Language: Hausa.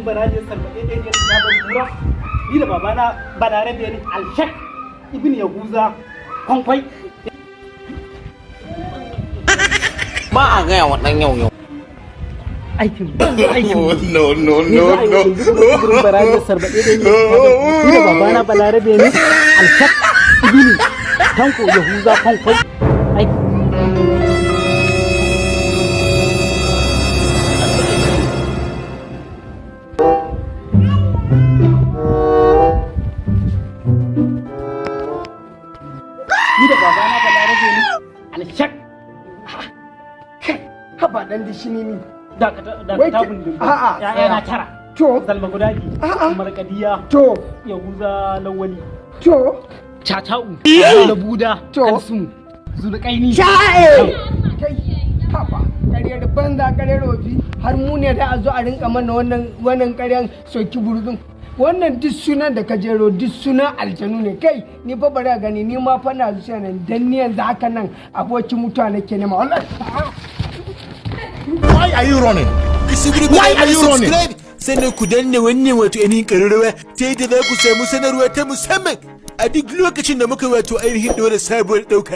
barajin sarbaɗe ɗaya ne ta ban kura. Ni da babana Balarabe ne, Alshak Ibn Yahuza Kwankwai. Ba a gaya wa ɗan yau yau. Aikin aikin. No, no, Ni za a yi no, wa no. Gundubin barajin sarbaɗe ɗaya ne ta ban. Ni da babana Balarabe ne, Alshak Ibn Tanko Yahuza Kwankwai. Aiki. Ni da babana Balarabe ne, Alshak. Kai, haba dan dishini ni. Dakata, Wai dakata, gundun. A'a, Ya'yana tsaya. tara. To. Salma Gudaji. A'a. Markadiya. To. Yahuza Lawali. To. Caca'u. Labuda. To. Kalsumu. Zulƙaini. Sha'e! Kai, haba, ƙaryar banza, ƙaryar wofi, har mu ne da a zo a rinka mana wannan ƙaryan soki burudun. Wannan duk sunan da ka jero duk sunan aljanu ne. Kai, ni fa bari a gani, ni ma fa na zuciya nan dan ni yanzu haka nan abokin mutuwa nake nema. Wallahi. Why are you running? Why are you running? Sannan ku danna wannan wato ainihin ƙararrawa ta yadda za ku samu sanarwa ta musamman a duk lokacin da muka wato ainihin ɗora sabuwar ɗauka.